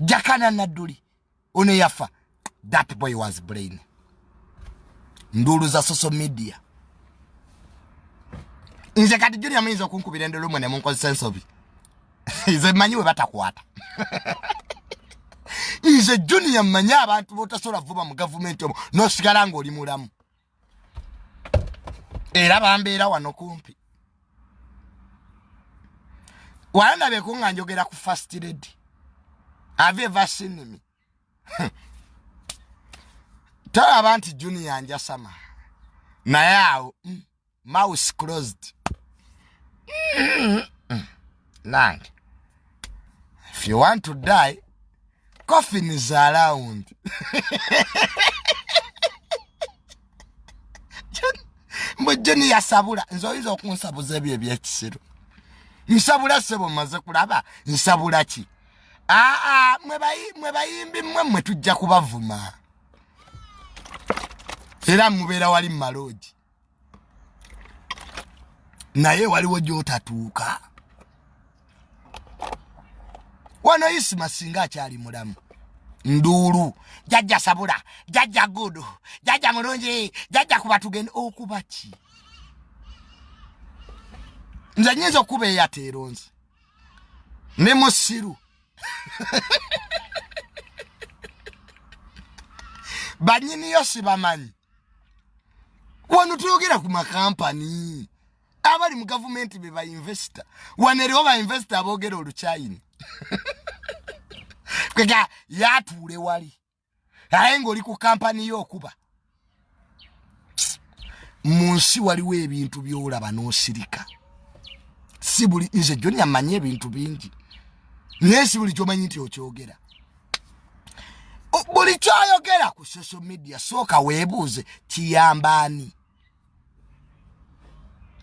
Jakana Nadduli ono yafa. That boy was brain. Nduulu za social media. Nze kati Junior muyinza okunkubira endulu mwe ne munkozesa ensobi. Nze mmanyi we batakwata. Nze Junior mmanyi abantu b'otasobola vuba mu gavumenti omwo n'osigala ng'oli mulamu. Era bambeera wano kumpi. Wala ndabeko nga njogera ku first lady. Have you ever seen me? Tolaba nti Junior njasama. Naye awo mouse closed. Land. If you want to die, coffin is around. Mbu Junior yasabula, nze oyinza okunsabuza ebyo ebyekisiru. Nsabula ssebo mmaze kulaba, nsabula ki? Aa, mwe bayimbi mmwe mmwe tujja kubavuma. Era mubeera wali mu maloogi. Naye waliwo gy'otatuuka. Wano Isima singa akyali mulamu. Nduulu, jajja sabula, jajja gudu, jajja mulungi, jajja kuba tugende okuba ki? Nze nnyinza okuba eyateero nze. Ne musiru. Bannyiniyo sibamanyi. Wano tuyogera ku makampani. Abali mu gavumenti be ba investor. Wano eriwo ba investor aboogera Oluchina. Kwega yatuule wali. Aye ng'oli ku kampani yo okuba. Mu nsi waliwo ebintu by'olaba n'osirika. Si buli nze Junior mmanyi ebintu bingi. Naye si buli ky'omanyi nti okyogera. Buli ky'oyogera ku social media sooka weebuuze kiyamba ani.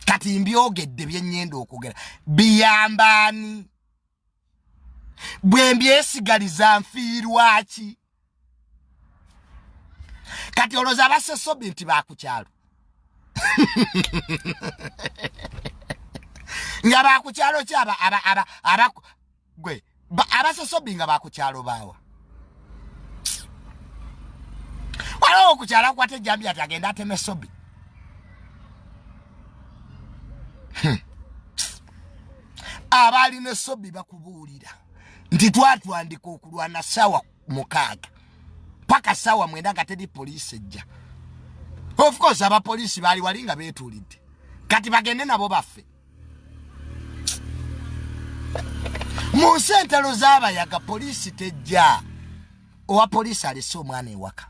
Kati mbyogedde bye nnyenda okwogera biyamba ani? Bwe mbyesigaliza nfiirwa ki? Kati olowooza abasesobi nti baakukyalo? Nga baakukyalo ki gwe abasesobi nga baakukyalo baawa? Waliwo okukyalo akwata ejjambiya ati agenda ateme sobi. Abaalina esobi bakubuulira nti twatwandika okulwana ssaawa 6 paka ssaawa 9 nga teri poliisi ejja. Of course abapoliisi baali wali nga beetuulidde, kati bagende nabo baffe. Mu nsi entalo z'abayaga poliisi tejja. Owa poliisi alese omwana ewaka,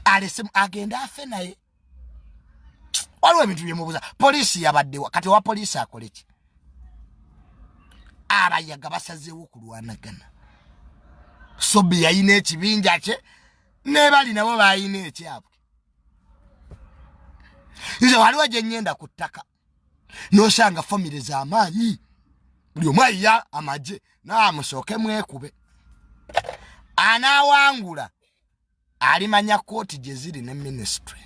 alese agende afe naye. Waliwo ebintu byemubuuza, poliisi yabaddewa? Kati owa poliisi akole ki? Abayaga basazeewo okulwanagana. Sobi yayina ekibinja kye, nebali nabo bayina ekyabwe. Nze waliwo gye nnyenda ku ttaka n'osanga famire z'amaanyi, buli omu ayiya amagye, naamusooke mwekube, anaawangula alimanya kooti gye ziri ne minisitule.